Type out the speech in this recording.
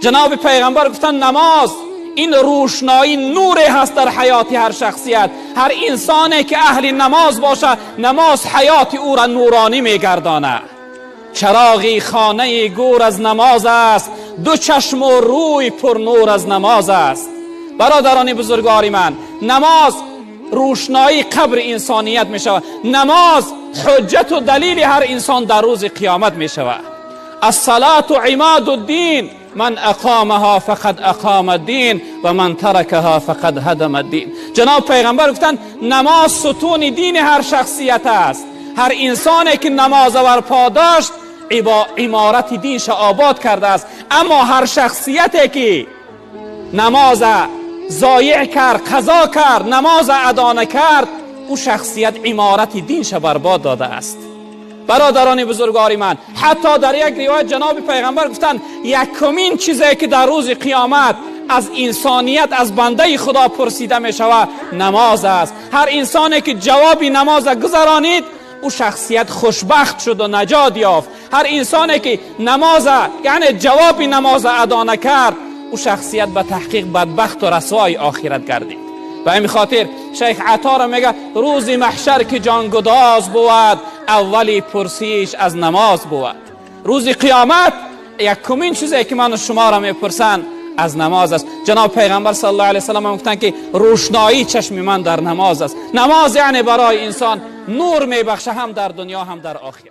جناب پیغمبر گفتن نماز این روشنایی نور هست در حیات هر شخصیت. هر انسانی که اهل نماز باشه، نماز حیات او را نورانی میگردانه. چراغی خانه گور از نماز است، دو چشم و روی پر نور از نماز است. برادران بزرگوار من، نماز روشنایی قبر انسانیت می شود. نماز حجت و دلیل هر انسان در روز قیامت می شود. الصلاة عماد الدین، من اقامها فقد اقام الدین و من ترکها فقد هدم الدین. جناب پیغمبر گفتند نماز ستون دین هر شخصیت است. هر انسانی که نماز برپا داشت، عمارت دینش آباد کرده است. اما هر شخصیتی که نماز ضایع کرد، قضا کرد، نماز ادا نکرد، او شخصیت عمارت دینش برباد داده است. برادران بزرگوار من، حتی در یک روایت جناب پیغمبر گفتند یکمین چیزی که در روز قیامت از انسانیت، از بنده خدا پرسیده می شود، نماز است. هر انسانی که جواب نماز گذرانید، او شخصیت خوشبخت شد و نجات یافت. هر انسانی که نماز، یعنی جواب نماز ادا نکرد، او شخصیت به تحقیق بدبخت و رسوای آخرت گردید. به همین خاطر شیخ عطا میگه روز محشر که جانگداز بود، اولی پرسیش از نماز بود. روز قیامت یکمین چیزی که من و شما را میپرسن از نماز است. جناب پیغمبر صلی الله علیه وسلم هم گفتن که روشنایی چشم من در نماز است. نماز یعنی برای انسان نور میبخشه، هم در دنیا هم در آخرت.